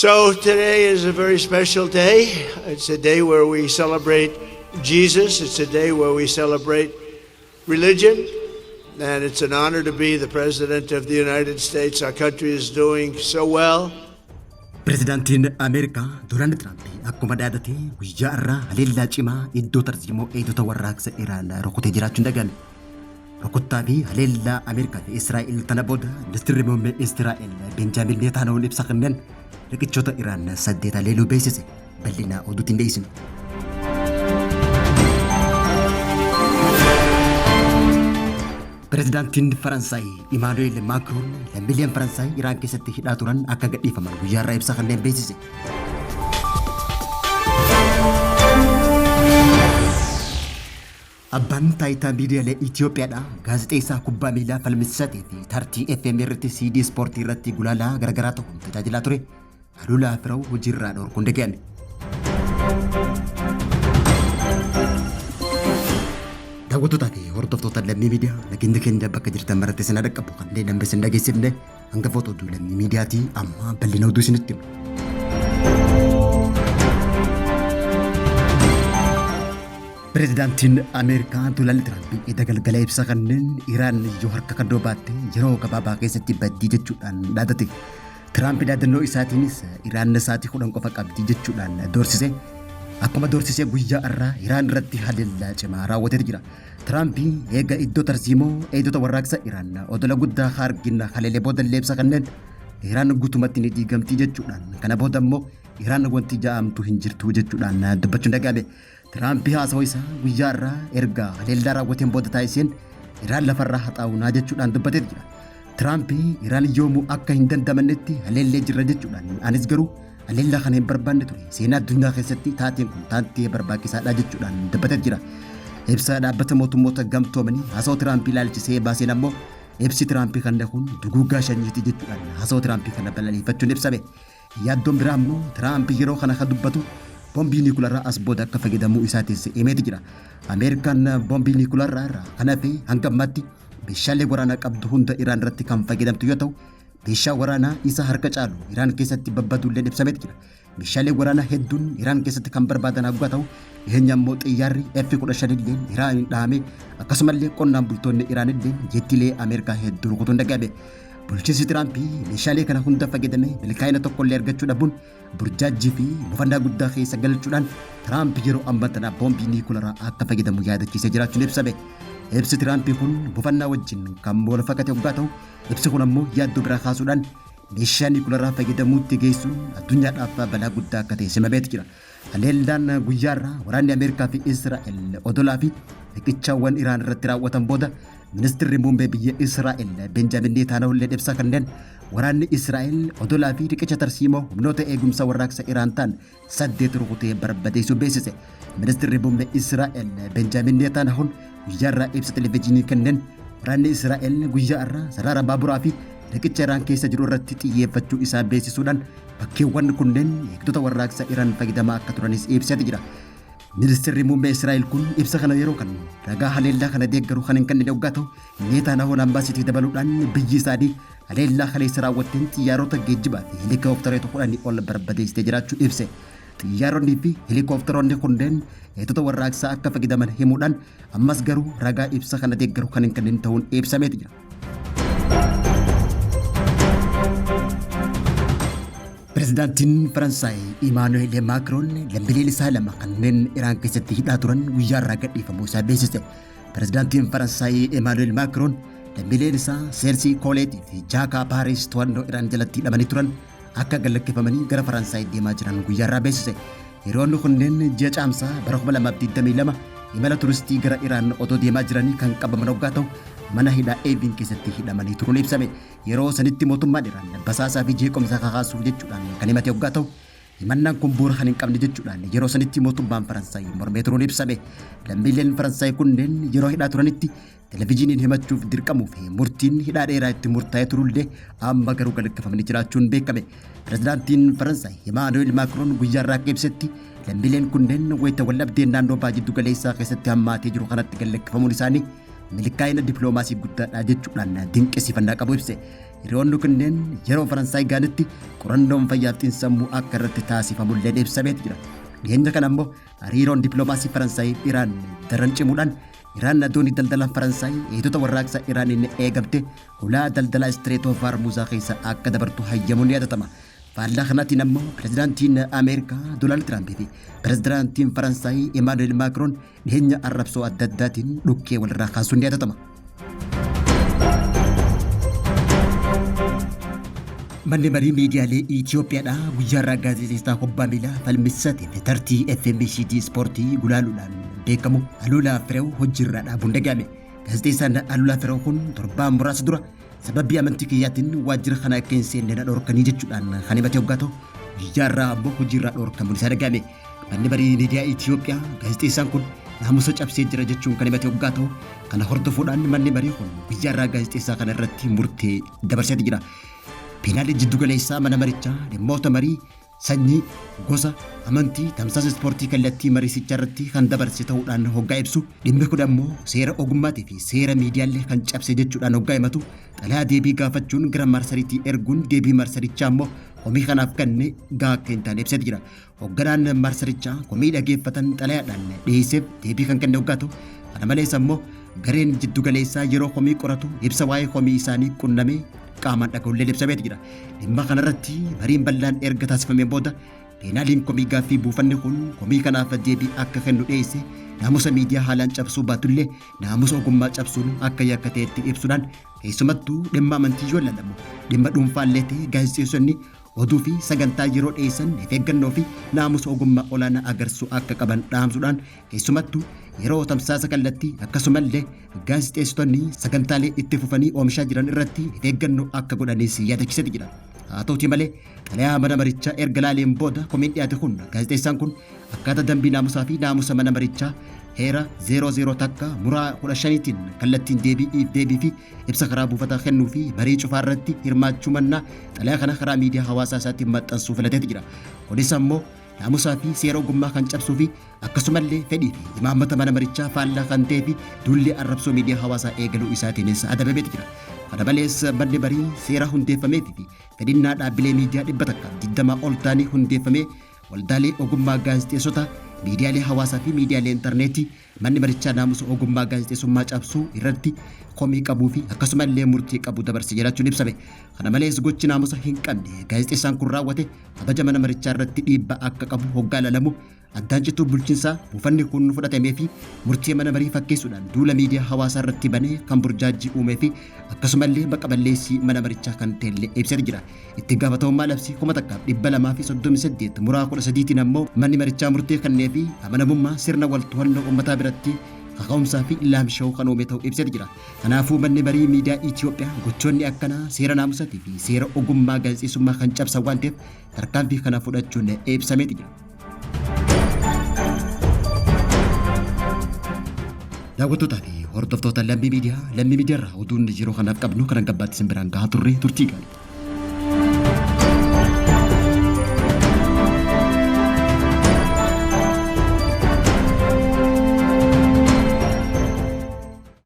So today is a very special day. It's a day where we celebrate Jesus. It's a day where we celebrate religion. And it's an honor to be the President of the United States. Our country is doing so well. Pireezidaantiin Ameerikaa Doonaald Tiraamp akkuma dhaadate guyyaa irraa haleellaa cimaa iddoo tarsiimoo eegdota warraaqsa Iraan rukutee jiraachuun dhagahame. Rukuttaa fi haleellaa Ameerikaa fi Israa'el tana booda ministeerri muummee Israa'el Benjaamin Neetaanyahuun ibsa kenneen riqichoota Iraan 8 haleeluu beeksise. Bal'ina oduutiin dhiyeessina. Pireezidaantiin Faransaay Imaanu'eel Maakroon lammiileen Faransaay Iraan keessatti hidhaa turan akka gadhiifaman guyyaa irraa ibsa kanneen beeksise. Abbaan taayitaa miidiyaalee Itoophiyaadha gaazexeessaa kubbaa miilaa falmisiisaa ta'ee fi Tartii FM irratti CD ispoortii irratti gulaalaa garaagaraa ta'uun tajaajilaa ture Alulaa Firaw hojiirraa dhorkuun dhaga'ame. Daawwattootaa fi hordoftoota Lammii Miidiyaa, nageenya keenya bakka jirtan maratti isin dhaqqabu. Kanneen amma isin dhageessifne hangafoota oduu Lammii Miidiyaatii, amma bal'ina oduu isinitti hima. Pireezidaantiin Ameerikaa Doonaald Tiraamp eda galgala ibsa kanneen Iraan yoo harka kan baatte yeroo gabaabaa keessatti baddii jechuudhaan dhaadate. Tiraamp dhaadannoo isaatiinis Iraan sa'aatii 10 qofa qabdi jechuudhaan doorsise. Akkuma doorsisee guyyaa irraa Iraan irratti haleellaa cimaa raawwateetu jira. Tiraamp eega iddoo tarsiimoo eegdota warraaqsa Iraan odola guddaa Haargin haleelee booda illee ibsa kanneen Iraan guutumatti ni diigamtii jechuudhaan, kana booda immoo Iraan wanti ja'amtu hin jirtu jechuudhaan dubbachuun dhaga'ame. Tiraamp haasawaa isaa guyyaa irraa erga haleellaa raawwateen booda taasiseen Iraan lafarraa haxaa'uunaa jechuudhaan dubbateetu jira. Tiraamp Iraan yoomuu akka hin dandamannetti haleellee jirra jechuudhaan, anis garuu haleellaa kana hin barbaanne ture, seenaa addunyaa keessatti taateen kun taatee barbaachisaadha jechuudhaan dubbateetu jira. Ibsa dhaabbata mootummoota gamtoomanii haasawaa Tiraamp ilaalchisee baaseen ammoo ibsi Tiraamp kana kun duguuggaa sanyiiti jechuudhaan haasawaa Tiraamp kana balaleeffachuun ibsame. Yaaddoon biraa ammoo Tiraamp yeroo kana kan dubbatu boombii niikularaa as booda akka fayyadamuu isaatis himeeti jira. Ameerikaan boombii niikularaa irraa kan hafe hanga ammaatti meeshaalee waraanaa qabdu hunda Iraan irratti kan fayyadamtu yoo ta'u, meeshaa waraanaa isa harka caalu Iraan keessatti babbaduulleen ibsameeti jira. Meeshaalee waraanaa hedduun Iraan keessatti kan barbaadan haggaa ta'u, dhiyeenya immoo xiyyaarri F-15 illee Iraaniin dhahame, akkasumallee qonnaan bultoonni Iraan illee jettiilee Ameerikaa hedduu rukutuun dhaga'ame. Bulchiinsi Tiraamp meeshaalee kana hunda fayyadamee milkaa'ina tokkollee argachuu dhabuun burjaajjii fi mufannaa guddaa keessa galchuudhaan Tiraamp yeroo ammaa tana boombii niikularaa akka fayyadamu yaadachiisee jiraachuun ibsame. Ibsi Tiraamp kun mufannaa wajjin kan wal fakate hoggaa ta'u, ibsi kun ammoo yaaddoo biraa kaasuudhaan meeshaa niikularaa fayyadamuutti geessuun addunyaadhaaf balaa guddaa akka ta'e simameetu jira. Haleellaan guyyaa irraa waraanni Ameerikaa fi Israa'el odolaa fi riqichaawwan Iraan irratti raawwatan booda ministirri muummee biyya Israa'el Benjaamin Neetaanahu illee ibsa kanneen waraanni Israa'el odolaa fi riqicha tarsiimoo humnoota eegumsa warraaqsa Iraan ta'an 8 rukutee barbadeessuu beeksise. Ministirri muummee Israa'el Benjaamin Neetaanahuun guyyaa irraa ibsa televezyiinii kenneen waraanni Israa'el guyyaa irraa sarara baaburaa fi riqicha Iraan keessa jiru irratti xiyyeeffachuu isaa beeksisuudhaan bakkeewwan kunneen eegdota warraaqsa Iraan fayyadamaa akka turanis ibseeti jira. Ministeerri muummee Israa'el kun ibsa kana yeroo kennu ragaa haleellaa kana deeggaru kan hin kennine hoggaa ta'u, Neetaanahoon ambaasiitti dabaluudhaan biyyi isaanii haleellaa kaleessa raawwatteen xiyyaarota geejjibaa fi heelikooftaroota 10 ol barbadeessitee jiraachuu ibse. Xiyyaaronni fi heelikooftaroonni kunneen eegdota warraaqsaa akka fayyadaman himuudhaan ammas garuu ragaa ibsa kana deeggaru kan hin kennin ta'uun ibsameeti jira. Pireezidaantiin Faransaay Imaanu'eel Maakroon lammiileen isaa lama kanneen Iraan keessatti hidhaa turan guyyaa irraa gadhiifamuu isaa beeksise. Pireezidaantiin Faransaay Imaanu'eel Maakroon lammiileen isaa Seersii Kooleetii fi Jaakaa Paaris to'annoo Iraan jalatti hidhamanii turan akka gad lakkifamanii gara Faransaay deemaa jiran guyyaa irraa beeksise. Hiriyoonni kunneen ji'a Caamsaa bara 2022 imala turistii gara Iraan otoo deemaa jiranii kan qabaman hoggaa ta'u, mana hidhaa Eeviin keessatti hidhamanii turuun ibsame. Yeroo sanitti mootummaan Iraan basaasaa fi jeequmsa kakaasuuf jechuudhaan kan himate hoggaa ta'u, himannaan kun bu'uura kan hin qabne jechuudhaan yeroo sanitti mootummaan Faransaay mormee turuun ibsame. Lammiileen Faransaay kunneen yeroo hidhaa turanitti televezyiiniin himachuuf dirqamuu fi murtiin hidhaa dheeraa itti murtaa'ee turullee amma garuu galakkifamanii jiraachuun beekame. Pirezidaantiin Faransaay Imaanu'eel Maakroon guyyaa irraa akka ibsetti, lammiileen kunneen wayita waldhabdeen naannoo baha jiddu galeessaa keessatti hammaatee jiru kanatti gallakkifamuun isaanii milkaa'ina dippiloomaasii guddaadha jechuudhaan dinqisiifannaa qabu ibse. Hiriyoonni kunneen yeroo Faransaay ga'anitti qorannoon fayyaaf xiinsammuu akka irratti taasifamullee ibsameetu jira. Dhiyeenya kana ammoo hariiroon dippiloomaasii Faransaay Iraan daran cimuudhaan Iraan doonii daldala Faransaay eegdota warraaqsa Iraaniin eegamte hulaa daldalaa Strait of Hormuz keessa akka dabartu hayyamuun ni yaadatama. Faallaa kanaatiin ammoo pirezidaantiin Ameerikaa Doonaald Tiraampii fi pirezidaantiin Faransaay Emaanu'eel Maakroon dhiyeenya arrabsoo adda addaatiin dhukkee walirraa kaasuun ni yaadatama. Manni marii miidiyaalee Itoophiyaadhaa guyyaarraa gaazexeessaa kubbaa miilaa falmisaa ta'e tartii FMCD ispoortii gulaaluudhaan beekamu Aluulaa Fireew hojiirraa dhaabuun dhaga'ame. Gaazexeessaan Aluulaa Fireew kun torbaan muraasa dura sababii amantii kiyyaatiin waajjira kana akka hin seenne na dhorkanii jechuudhaan kan himate hoggaa ta'u guyyaarraa ammoo hojiirraa dhorkamuun isaa dhaga'ame. Manni marii miidiyaa Itoophiyaa gaazexeessaan kun naamusa cabsee jira jechuun kan himate hoggaa ta'u kana hordofuudhaan manni marii kun guyyaarraa gaazexeessaa kana irratti murtee dabarseeti jira. Peenaalli jiddu galeessaa mana marichaa dhimmoota marii sanyii, gosa, amantii, tamsaasa ispoortii kallattii mariisichaa irratti kan dabarse ta'uudhaan hoggaa ibsu dhimmi kun ammoo seera ogummaatii fi seera miidiyaalee kan cabse jechuudhaan hoggaa himatu xalayaa deebii gaafachuun gara marsariitii erguun deebii marsarichaa ammoo komii kanaaf kenne gahaa akka hin taane ibseeti jira. Hogganaan marsarichaa komii dhageeffatan xalayaadhaan dhiyeesseef deebii kan kenne hoggaa ta'u kana malees ammoo gareen jiddu galeessaa yeroo komii qoratu ibsa waa'ee komii isaanii qunnamee qaamaan dhaga'ullee ibsameeti jira. Dhimma kanarratti mariin bal'aan erga taasifameen booda peenaaliin komii gaaffii buufanni kun komii kanaaf deebii akka kennu dhiyeesse naamusa miidiyaa haalaan cabsuu baatullee naamusa ogummaa cabsuun akka yakka ta'etti ibsuudhaan keessumattuu dhimma amantii yoo ilaalamu dhimma dhuunfaallee ta'e gaazexeessonni oduu fi sagantaa yeroo dhiyeessan of eeggannoo fi naamusa ogummaa olaanaa agarsiisuu akka qaban dhaamsuudhaan keessumattuu yeroo tamsaasa kallattii akkasumallee gaazexeessitoonni sagantaalee itti fufanii oomishaa jiran irratti of eeggannoo akka godhanis yaadachiiseeti jira. Haa ta'uti malee xalayaa mana marichaa erga laaleen booda komiin dhiyaate kun gaazexeessaan kun akkaataa dambii naamusaa fi naamusa mana marichaa heera 00 takka muraa 15tiin kallattiin deebii fi ibsa karaa buufataa kennuu fi marii cufaa irratti hirmaachuu mannaa xalayaa kana karaa miidiyaa hawaasaa isaatiin maxxansuu filateeti jira. Kunis ammoo naamusaa fi seera ogummaa kan cabsuu fi akkasumallee fedhii fi imaammata mana marichaa faallaa kan ta'ee fi duulli arrabsoo miidiyaa hawaasaa eegaluu isaatiinis adabameeti jira. Kana malees manni marii seera hundeeffamee fi fedhinnaa dhaabbilee miidiyaa 120 ol ta'anii hundeeffamee waldaalee ogummaa gaazexeessota miidiyaalee hawaasaa fi miidiyaalee intarneetii manni marichaa naamusa ogummaa gaazexeessummaa cabsuu irratti komii qabuu fi akkasumallee murtii qabu dabarse jiraachuun ibsame. Kana malees gochi naamusa hin qabne gaazexeessaan kun raawwate kabaja mana marichaa irratti dhiibbaa akka qabu hoggaa ilaalamu addaan cituu bulchiinsaa buufanni kun fudhatamee fi murtii mana marii fakkeessuudhaan duula miidiyaa hawaasaa irratti banee kan burjaajii uumee fi akkasumallee bakka balleessii mana marichaa kan ta'ellee ibsee jira. Itti gaafatamummaa labsii 1238 muraa 13tiin ammoo manni marichaa murtee kennee fi amanamummaa sirna wal to'annoo uummataa biratti kaka'umsaa fi laamsha'uu kan uume ta'uu ibsee jira. Kanaafuu manni marii miidiyaa Itoophiyaa gochoonni akkanaa seera naamusaatii fi seera ogummaa gaazexeessummaa kan cabsan waan ta'eef tarkaanfii kana fudhachuun ibsameeti jira. Daawwattootaa fi hordoftoota Lammii Miidiyaa, Lammii Miidiyaa irraa oduun yeroo kanaaf qabnu kanan gabbaatti isin biraan gahaa turre turtii gaarii.